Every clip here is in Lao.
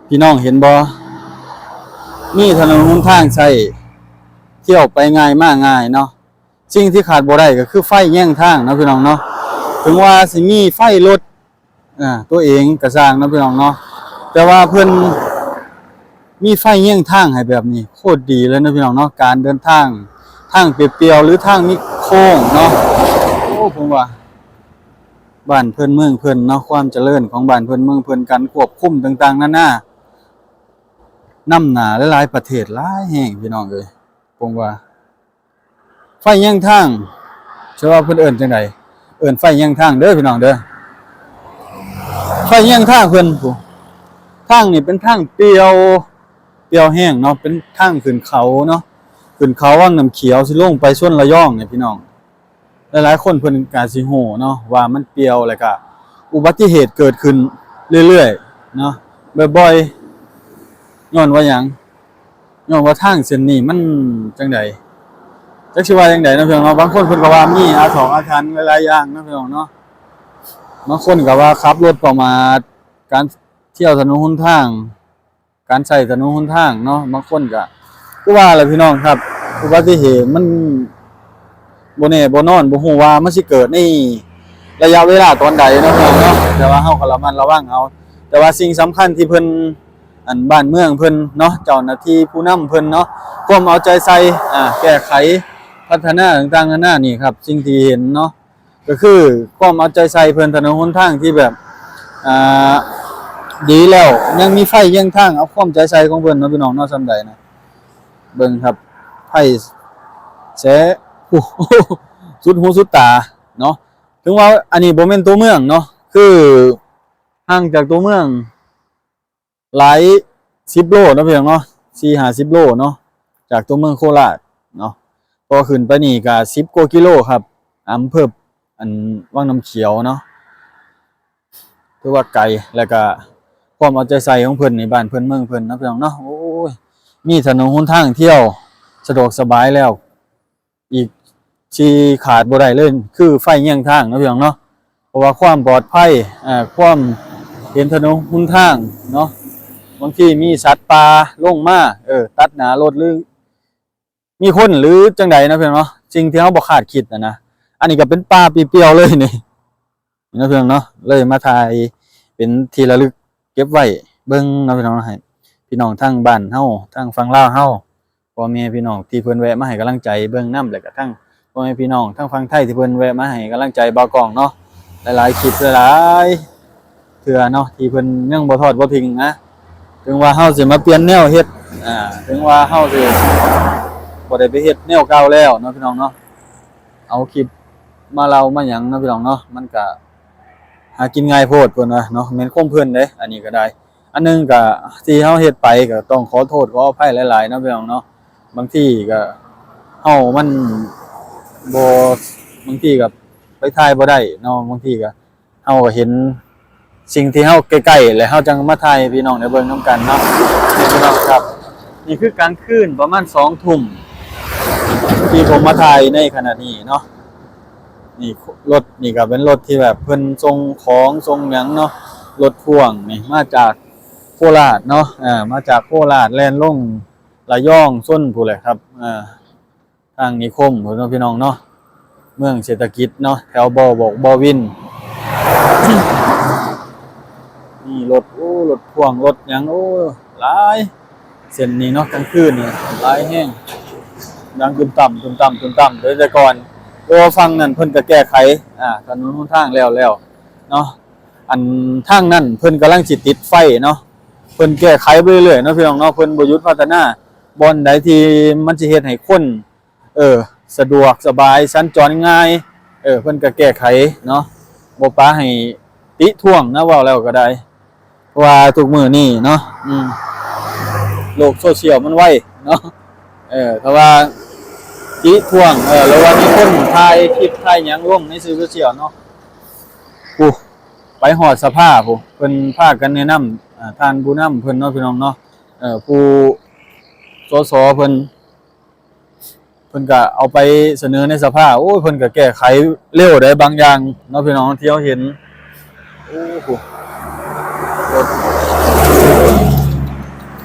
ພີ່ນ້ອງເຫັນບໍ່? ມີຖະໜົນຫົນທາງໃຊ້ ທ່ຽວໄປງ່າຍມາງ່າຍເນາະ. ສິ່ງທີ່ຂາດບໍ່ໄດ້ກໍຄືໄຟແຍງທາງເນາະ ພີ່ນ້ອງເນາະ. ເຖິງວ່າຊິມີໄຟລົດ ອ່າ ຕົວເອງກໍຊ່າງເນາະ ພີ່ນ້ອງເນາະ, ແຕ່ວ່າເພິ່ນມີໄຟແຍງທາງໃຫ້ແບບນີ້ ໂຄດດີເລີຍເນາະ ພີ່ນ້ອງເນາະ. ການເດີນທາງ ທາງປ່ຽວໆ ຫຼືທາງມີໂຄ້ງເນາະ. ໂອ້ ເພິ່ນວ່າ ບ້ານເພິ່ນເມືອງເພິ່ນເນາະ, ຄວາມຈະເລີນຂອງບ້ານເພິ່ນເມືອງເພິ່ນ, ການຄວບຄຸມຕ່າງໆນານາ ນຳໜ້າຫຼາຍໆປະເທດຫຼາຍແຮງ ພີ່ນ້ອງເອີຍ. ເພິ່ນວ່າ ໄຟແຍງທາງ ສະວ່າເພິ່ນເອີ້ນຈັ່ງໃດ? ເອີ້ນໄຟແຍງທາງເດີ ພີ່ນ້ອງເດີ. ໄຟແຍງທາງເພິ່ນ ທາງນີ້ເປັນທາງປ່ຽວ ປ່ຽວແຮງເນາະ, ເປັນທາງຂຶ້ນເຂົາເນາະ, ຂຶ້ນເຂົາວັງນ້ຳຂຽວ ຊິລົງໄປສວນລະຍອງນີ້ ພີ່ນ້ອງ. ຫຼາຍໆຄົນເພິ່ນກະຊິຮູ້ເນາະວ່າມັນປ່ຽວ ແລ້ວກະອຸບັດຕິເຫດເກີດຂຶ້ນເລື້ອຍໆເນາະ ບ່ອຍໆ. ຍ້ອນວ່າຫຍັງ? ຍ້ອນວ່າທາງເສັ້ນນີ້ມັນຈັ່ງໃດ ຈັກຊິວ່າຈັ່ງໃດເນາະ ພີ່ນ້ອງເນາະ. ບາງຄົນເພິ່ນກໍວ່າມີອາຖອກອາຖັນຫຼາຍໆຢ່າງເນາະ ພີ່ນ້ອງເນາະ. ບາງຄົນກໍວ່າຂັບລົດປະໝາດ, ການທ່ຽວຖະໜົນຫົນທາງ ການໃຊ້ຖະໜົນຫົນທາງເນາະ. ບາງຄົນກະ ຄືວ່າແຫຼະ ພີ່ນ້ອງຄັບ, ອຸບັດຕິເຫດມັນບໍ່ແນ່ບໍ່ນອນ, ບໍ່ຮູ້ວ່າມັນຊິເກີດໃນໄລຍະເວລາຕອນໃດເນາະ ພີ່ນ້ອງເນາະ. ແຕ່ວ່າເຮົາກໍລະມັດລະວັງເອົາ. ແຕ່ວ່າສິ່ງສຳຄັນທີ່ເພິ່ນ ອັນ ບ້ານເມືອງເພິ່ນເນາະ, ເຈົ້າໜ້າທີ່ຜູ້ນຳເພິ່ນເນາະ, ຄວາມເອົາໃຈໃສ່ ອາ ແກ້ໄຂ ພັດທະນາຕ່າງໆນານານີ້ຄັບ, ສິ່ງທີ່ເຫັນເນາະ ກໍຄືຄວາມເອົາໃຈໃສ່ເພິ່ນ, ຖະໜົນຫົນທາງທີ່ແບບ ອ່າ ດີແລ້ວ ຍັງມີໄຟແຍງທາງ, ເອົາຄວາມໃຈໃສ່ຂອງເພິ່ນເນາະ ພີ່ນ້ອງເນາະ. ສ່ຳໃດນະ ເບິ່ງຄັບ, ໄຟແສ ໂອ້ ສຸດຫູສຸດຕາເນາະ. ເຖິງວ່າອັນນີ້ບໍ່ແມ່ນຕົວເມືອງເນາະ, ຄືຫ່າງຈາກຕົວເມືອງ ຫຼາຍສິບໂລເນາະ ພີ່ນ້ອງເນາະ, ສີ່ຫ້າສິບໂລເນາະ ຈາກຕົວເມືອງໂຄລາດເນາະ. ພໍຂຶ້ນໄປນີ້ກະສິບກວ່າກິໂລຄັບ, ອຳເພີ ອັນ ວັງນ້ຳຂຽວເນາະ. ຖືວ່າໄກ ແລ້ວກະຄວາມເອົາໃຈໃສ່ຂອງເພິ່ນນີ້ ບ້ານເພິ່ນເມືອງເພິ່ນເນາະ ພີ່ນ້ອງເນາະ. ໂອ້ຍ ມີຖະໜົນຫົນທາງທ່ຽວສະດວກສະບາຍແລ້ວ ອີກທີ່ຂາດບໍ່ໄດ້ເລີຍຄືໄຟແຍງທາງເນາະ ພີ່ນ້ອງເນາະ. ເພາະວ່າຄວາມປອດໄພ ເອີ ຄວາມເຫັນຖະໜົນຫົນທາງເນາະ, ບາງທີມີສັດປ່າລົງມາ ເອີ ຕັດໜ້າລົດ ຫຼື ມີຄົນ ຫຼື ຈັ່ງໃດເນາະ ພີ່ນ້ອງເນາະ, ສິ່ງທີ່ເຮົາບໍ່ຄາດຄິດນະນະ. ອັນນີ້ກໍເປັນປ່າປ່ຽວໆເລີຍນີ້ເນາະ ພີ່ນ້ອງເນາະ. ເລີຍມາຖ່າຍເປັນທີ່ລະລຶກເກັບໄວ້ເບິ່ງເນາະ ພີ່ນ້ອງເນາະ, ໃຫ້ພີ່ນ້ອງທາງບ້ານເຮົາ ທາງຝັ່ງລາວເຮົາ ພໍ່ແມ່ພີ່ນ້ອງທີ່ເພິ່ນແວະມາໃຫ້ກຳລັງໃຈເບິ່ງນຳ, ແລ້ວກະທັງພໍ່ແມ່ພີ່ນ້ອງທາງຝັ່ງໄທທີ່ເພິ່ນແວະມາໃຫ້ກຳລັງໃຈບ່າວກ້ອງເນາະ, ຫຼາຍໆຄລິບ ຫຼາຍໆເທື່ອເນາະ ທີ່ເພິ່ນຍັງບໍ່ທອດບໍ່ຖິ້ມນະ. ເຖິງວ່າເຮົາຊິມາປ່ຽນແນວເຮັດ ອາ ເຖິງວ່າເຮົາຊິບໍ່ໄດ້ໄປເຮັດແນວເກົ່າແລ້ວເນາະ ພີ່ນ້ອງເນາະ, ເອົາຄລິບມາເລົ່າມາຫຍັງເນາະ ພີ່ນ້ອງເນາະ, ມັນກະຫາກິນງ່າຍໂພດເພິ່ນວ່າເນາະ, ແມ່ນຄວາມເພິ່ນເດ້ ອັນນີ້ກໍໄດ້. ອັນໜຶ່ງກະທີ່ເຮົາເຮັດໄປກໍຕ້ອງຂໍໂທດຂໍອະໄພຫຼາຍໆເນາະ ພີ່ນ້ອງເນາະ. ບາງທີກະເຮົາມັນບໍ່ ບາງທີກະໄປຖ່າຍບໍ່ໄດ້ເນາະ, ບາງທີກະເຮົາກະເຫັນສິ່ງທີ່ເຮົາໃກ້ໆ ແລ້ວເຮົາຈັ່ງມາຖ່າຍໃຫ້ພີ່ນ້ອງໄດ້ເບິ່ງນຳກັນເນາະ ພີ່ນ້ອງຄັບ. ນີ້ຄືກາງຄືນປະມານສອງທຸ່ມທີ່ຜົມມາຖ່າຍໃນຂະນະນີ້ເນາະ. ນີ້ລົດນີ້ກະເປັນລົດທີ່ແບບເພິ່ນສົ່ງຂອງສົ່ງຫຍັງເນາະ, ລົດພ່ວງນີ້ມາຈາກໂຄລາດເນາະ, ເອີ ມາຈາກໂຄລາດແລ່ນລົງລະຍອງຊົນພຸ້ນແຫຼະຄັບ, ເອີ ທາງນິຄົມພຸ້ນເນາະ ພີ່ນ້ອງເນາະ, ເມືອງເສດຖະກິດເນາະ ແຖວບໍ່ ບໍ່ ບໍ່ວິນ. ນີ້ລົດ ໂອ້ ລົດພ່ວງ ລົດຫຍັງ ໂອ້ ຫຼາຍ. ເສັ້ນນີ້ເນາະ ກາງຄືນນີ້ຫຼາຍແຮງ ດັງຕຶມຕ່ຳ ຕຶມຕ່ຳ ຕຶມຕ່ຳເລີຍ. ແຕ່ກ່ອນ ແຕ່ວ່າຝັ່ງນັ້ນເພິ່ນກໍແກ້ໄຂ ອາ ຖະໜົນຫົນທາງແລ້ວ ແລ້ວເນາະ. ອັນທາງນັ້ນເພິ່ນກຳລັງຊິຕິດໄຟເນາະ, ເພິ່ນແກ້ໄຂໄປເລື້ອຍໆເນາະ ພີ່ນ້ອງເນາະ, ເພິ່ນບໍ່ຢຸດພັດທະນາ. ບ່ອນໃດທີ່ມັນຊິເຮັດໃຫ້ຄົນ ເອີ ສະດວກສະບາຍ ສັນຈອນງ່າຍ ເອີ ເພິ່ນກໍແກ້ໄຂເນາະ, ບໍ່ປະໃຫ້ຕິທ້ວງນະ ເວົ້າແລ້ວກໍໄດ້. ເພາະວ່າທຸກມື້ນີ້ເນາະ ອືມ ໂລກໂຊຊຽວມັນໄວເນາະ, ເອີ ຖ້າວ່າຕິທ້ວງ ເອີ ຫຼືວ່າມີຄົນຖ່າຍຄລິບຖ່າຍຫຍັງລົງໃນສື່ໂຊຊຽວເນາະ ຜູ້ ໄປຮອດສະພາ ຜູ້ເພິ່ນພາກັນແນະນຳ ອາ ທ່ານຜູ້ນຳເພິ່ນເນາະ ພີ່ນ້ອງເນາະ, ເອີ ຜູ້ ສສ ເພິ່ນ ເພິ່ນກະເອົາໄປສະເໜີໃນສະພາ. ໂອ້ຍ ເພິ່ນກະແກ້ໄຂເລັວໃດ໋ບາງຢ່າງເນາະ ພີ່ນ້ອງ ທີ່ເຮົາເຫັນ. ໂອ້ໂຫ ລົດ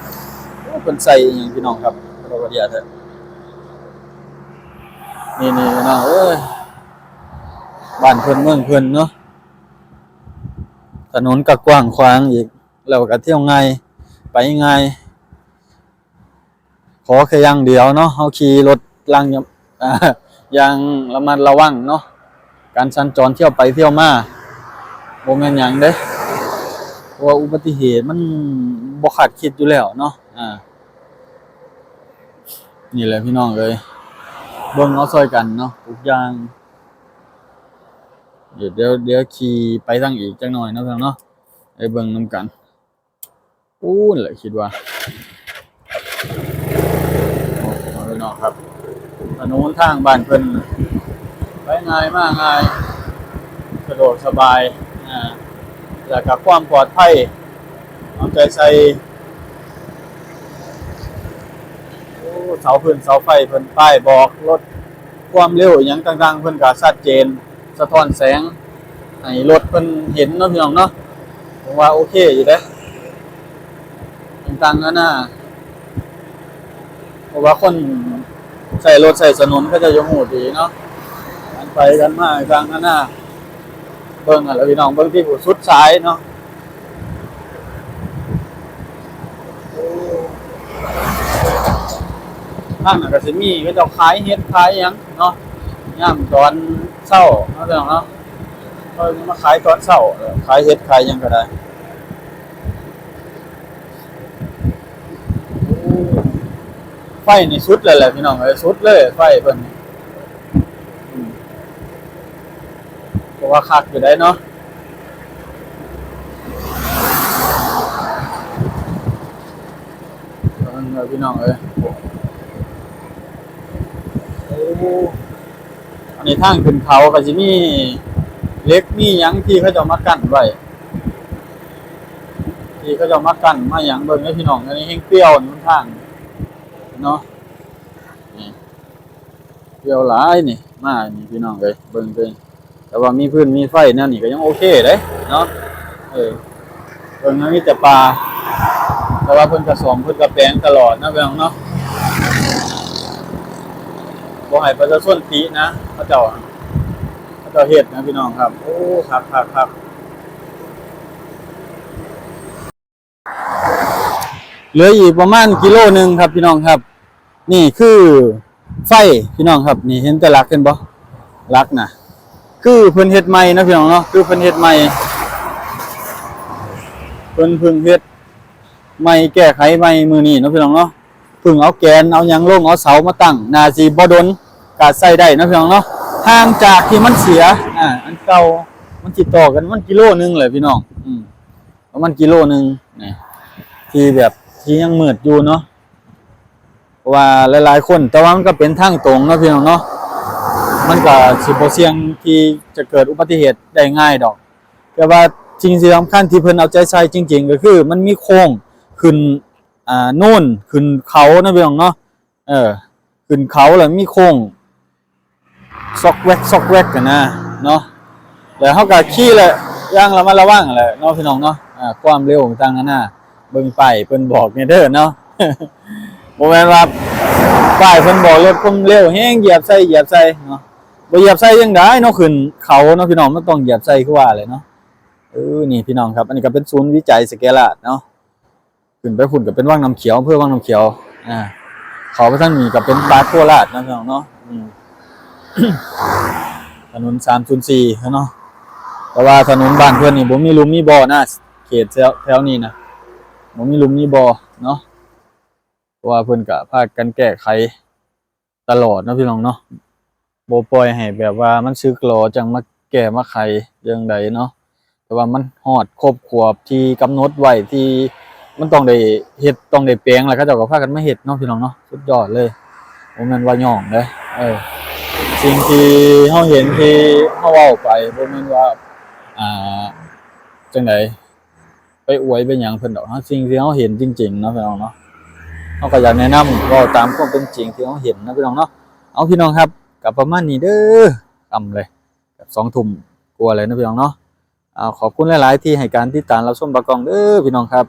ເພິ່ນໃສ່ອີ່ຫຍັງພີ່ນ້ອງຄັບ ລາວກະເດຍແທ້. ນີ້ໆ ພີ່ນ້ອງເອີຍ ບ້ານເພິ່ນເມືອງເພິ່ນເນາະ ຖະໜົນກະກວ້າງຂວາງອີກ ແລ້ວກະທ່ຽວງ່າຍ ໄປງ່າຍ. ຂໍແຄ່ຢ່າງດຽວເນາະ ເຮົາຂີ່ລົດລາງ ຢ່າງລະມັດລະວັງເນາະ ການສັນຈອນທ່ຽວໄປທ່ຽວມາ ບໍ່ແມ່ນຫຍັງເດ້ ເພາະວ່າອຸບັດຕິເຫດມັນບໍ່ຄາດຄິດຢູ່ແລ້ວເນາະ. ອາ ນີ້ແຫຼະພີ່ນ້ອງເອີຍ ເບິ່ງເອົາຊ່ອຍກັນເນາະ ທຸກຢ່າງ. ດຽວ ດຽວ ດຽວຂີ່ໄປທາງອີກຈັກໜ່ອຍເນາະ ພີ່ນ້ອງເນາະ ໄປເບິ່ງນຳກັນ. ປູ້ນແຫຼະຄິດວ່າ ໂອ້ ພີ່ນ້ອງຄັບ ຖະໜົນທາງບ້ານເພິ່ນໄປງ່າຍມາງ່າຍ ສະດວກສະບາຍ ອາ ແລ້ວກະຄວາມປອດໄພເອົາໃຈໃສ່. ໂອ້ ເສົາຟືນເສົາໄຟເພິ່ນ ປ້າຍບອກລົດ ຄວາມເລັວອີ່ຫຍັງຕ່າງໆ ເພິ່ນກະຊັດເຈນ ສະທ້ອນແສງໃຫ້ລົດເພິ່ນເຫັນເນາະ ພີ່ນ້ອງເນາະ. ຜົມວ່າໂອເຄຢູ່ເດ້ ຕ່າງໆນານາ ເພາະວ່າຄົນໃຊ້ລົດໃຊ້ຖະໜົນເຂົາເຈົ້າຈະຮູ້ດີເນາະ ການໄປການມາຕ່າງໆນານາ. ເບິ່ງຫັ້ນລະພີ່ນ້ອງ ເບິ່ງທີ່ຜູ້ສຸດສາຍເນາະ. ທາງນັ້ນກະຊິມີເຂົາເຈົ້າຂາຍເຫັດຂາຍຫຍັງເນາະ ຍາມຕອນເຊົ້າເນາະ ພີ່ນ້ອງເນາະ ເຂົາມາຂາຍຕອນເຊົ້າ ຂາຍເຫັດຂາຍຫຍັງກະໄດ້. ໂອ້ ໄຟນີ້ສຸດແລ້ວແຫຼະພີ່ນ້ອງເອີຍ ສຸດເລີຍໄຟເພິ່ນນີ້ ອືມ ເພາະວ່າຄັກຢູ່ໄດ໋ເນາະ ເບິ່ງເດີພີ່ນ້ອງເອີຍ. ໂອ້ ອັນນີ້ທາງຂຶ້ນເຂົາກະຊິມີເຫຼັກມີຫຍັງທີ່ເຂົາເຈົ້າມາກັ້ນໄວ້ ທີ່ເຂົາເຈົ້າມາກັ້ນມາຫຍັງ ເບິ່ງເດີພີ່ນ້ອງ ອັນນີ້ແຮ່ງປ່ຽວນີ້ ຫົນທາງເນາະ ນີ້ ປ່ຽວຫຼາຍນີ້ ມານີ້ພີ່ນ້ອງເອີຍ ເບິ່ງເດີ. ແຕ່ວ່າມີຟືນມີໄຟແນວນີ້ກະຍັງໂອເຄເດ້ເນາະ ເອີ ເບິ່ງມັນມີແຕ່ປ່າ ແຕ່ວ່າເພິ່ນກະສ້ອມເພິ່ນກະແປງຕະຫຼອດເນາະ ພີ່ນ້ອງເນາະ ບໍ່ໃຫ້ປະຊາຊົນຕິນະ ເຂົາເຈົ້າ ເຂົາເຈົ້າເຮັດນະພີ່ນ້ອງຄັບ. ໂອ້ ຄັກໆໆ ເຫຼືອອີກປະມານກິໂລໜຶ່ງຄັບ ພີ່ນ້ອງຄັບ. ນີ້ຄືໄຟພີ່ນ້ອງຄັບ ນີ້ເຫັນແຕ່ຫຼັກ ເຫັນບໍ່ ຫຼັກນະ ຄືເພິ່ນເຮັດໃໝ່ເນາະ ພີ່ນ້ອງເນາະ ຄືເພິ່ນເຮັດໃໝ່ ເພິ່ນເພິ່ງເຮັດໃໝ່ ແກ້ໄຂໃໝ່ມື້ນີ້ເນາະ ພີ່ນ້ອງເນາະ. ເພິ່ງເອົາແກນເອົາຫຍັງລົງ ເອົາເສົາມາຕັ້ງ ໜ້າຊິບໍ່ດົນກະໃຊ້ໄດ້ເນາະ ພີ່ນ້ອງເນາະ. ຫ່າງຈາກທີ່ມັນເສຍ ອາ ອັນເກົ່າ ມັນຊິຕໍ່ກັນປະມານກິໂລໜຶ່ງແຫຼະພີ່ນ້ອງ ອືມ ປະມານກິໂລໜຶ່ງນະ ທີ່ແບບທີ່ຍັງມືດຢູ່ເນາະ ເພາະວ່າຫຼາຍໆຄົນ ແຕ່ວ່າມັນກະເປັນທາງຕົງເນາະ ພີ່ນ້ອງເນາະ ມັນກະຊິບໍ່ສ່ຽງທີ່ຈະເກີດອຸບັດຕິເຫດໄດ້ງ່າຍດອກ. ແຕ່ວ່າສິ່ງທີ່ສຳຄັນທີ່ເພິ່ນເອົາໃຈໃສ່ຈິງໆ ກະຄືມັນມີໂຄ້ງຂຶ້ນ ອ່າ ໂນນ ຂຶ້ນເຂົາເນາະ ພີ່ນ້ອງເນາະ ເອີ ຂຶ້ນເຂົາແລ້ວມີໂຄ້ງ ຊອກແວັກ ຊອກແວັກຫັ້ນນະເນາະ ແລ້ວເຮົາກະຂີ່ແຫຼະ ຢ່າງລະມັດລະວັງຫັ້ນແຫຼະເນາະ ພີ່ນ້ອງເນາະ. ອາ ຄວາມເລັວຕ່າງໆນານາ ເບິ່ງປ້າຍເພິ່ນບອກແດ່ເດີເນາະ ບໍ່ແມ່ນວ່າປ້າຍເພິ່ນບອກລົດຄວາມເລັວແຮງ ຢຽບໃສ່ ຢຽບໃສ່ເນາະ ບໍ່ຢຽບໃສ່ຈັ່ງໃດເນາະ ຂຶ້ນເຂົາເນາະ ພີ່ນ້ອງ ມັນຕ້ອງຢຽບໃສ່ຄືວ່າແຫຼະເນາະ. ເອີ ນີ້ພີ່ນ້ອງຄັບ ອັນນີ້ກະເປັນສູນວິໄຈສະແກລາດເນາະ ຂຶ້ນໄປພຸ້ນກະເປັນວັງນ້ຳຂຽວ ອຳເພີວັງນ້ຳຂຽວ ອາ ເຂົ້າໄປທາງນີ້ກະເປັນປາກໂຄລາດເນາະ ພີ່ນ້ອງເນາະ. ອືມ ຖະໜົນສາມສູນສີ່ເນາະ ແຕ່ວ່າຖະໜົນບ້ານເພິ່ນນີ້ບໍ່ມີຫຼຸມມີບໍ່ນະ ເຂດແຖວ ແຖວນີ້ນະ ບໍ່ມີຫຼຸມມີບໍ່ເນາະ ເພາະວ່າເພິ່ນກະພາກັນແກ້ໄຂ ຕະຫຼອດເນາະ ພີ່ນ້ອງເນາະ ບໍ່ປ່ອຍໃຫ້ແບບວ່າມັນສຶກຫຼໍ່ຈັ່ງມາແກ້ມາໄຂຈັ່ງໃດເນາະ ແຕ່ວ່າມັນຮອດຄົບຂວບທີ່ກຳນົດໄວ້ ທີ່ມັນຕ້ອງໄດ້ເຮັດ ຕ້ອງໄດ້ແປງ ແລ້ວເຂົາເຈົ້າກະພາກັນມາເຮັດເນາະ ພີ່ນ້ອງເນາະ. ສຸດຍອດເລີຍ ບໍ່ແມ່ນວ່າຍ້ອງເດ້ ເອີ ສິ່ງທີ່ເຮົາເຫັນ ທີ່ເຮົາເວົ້າໄປ ບໍ່ແມ່ນວ່າ ອ່າ ຈັ່ງໃດ ໄປອວຍໄປຫຍັງເພິ່ນດອກ ເຮົາ ສິ່ງທີ່ເຮົາເຫັນຈິງໆເນາະ ພີ່ນ້ອງເນາະ ເຮົາກະຢາກແນະນຳ ເວົ້າຕາມຄວາມເປັນຈິງທີ່ເຮົາເຫັນເນາະ ພີ່ນ້ອງເນາະ. ເອົາ ພີ່ນ້ອງຄັບ ກະປະມານນີ້ເດີ ຄ່ຳເລີຍ ກະສອງທຸ່ມກວ່າແລ້ວເນາະ ພີ່ນ້ອງເນາະ. ເອົາ ຂອບຄຸນຫຼາຍໆທີ່ໃຫ້ການຕິດຕາມຮັບຊົມບາກອງເດີ ພີ່ນ້ອງຄັບ.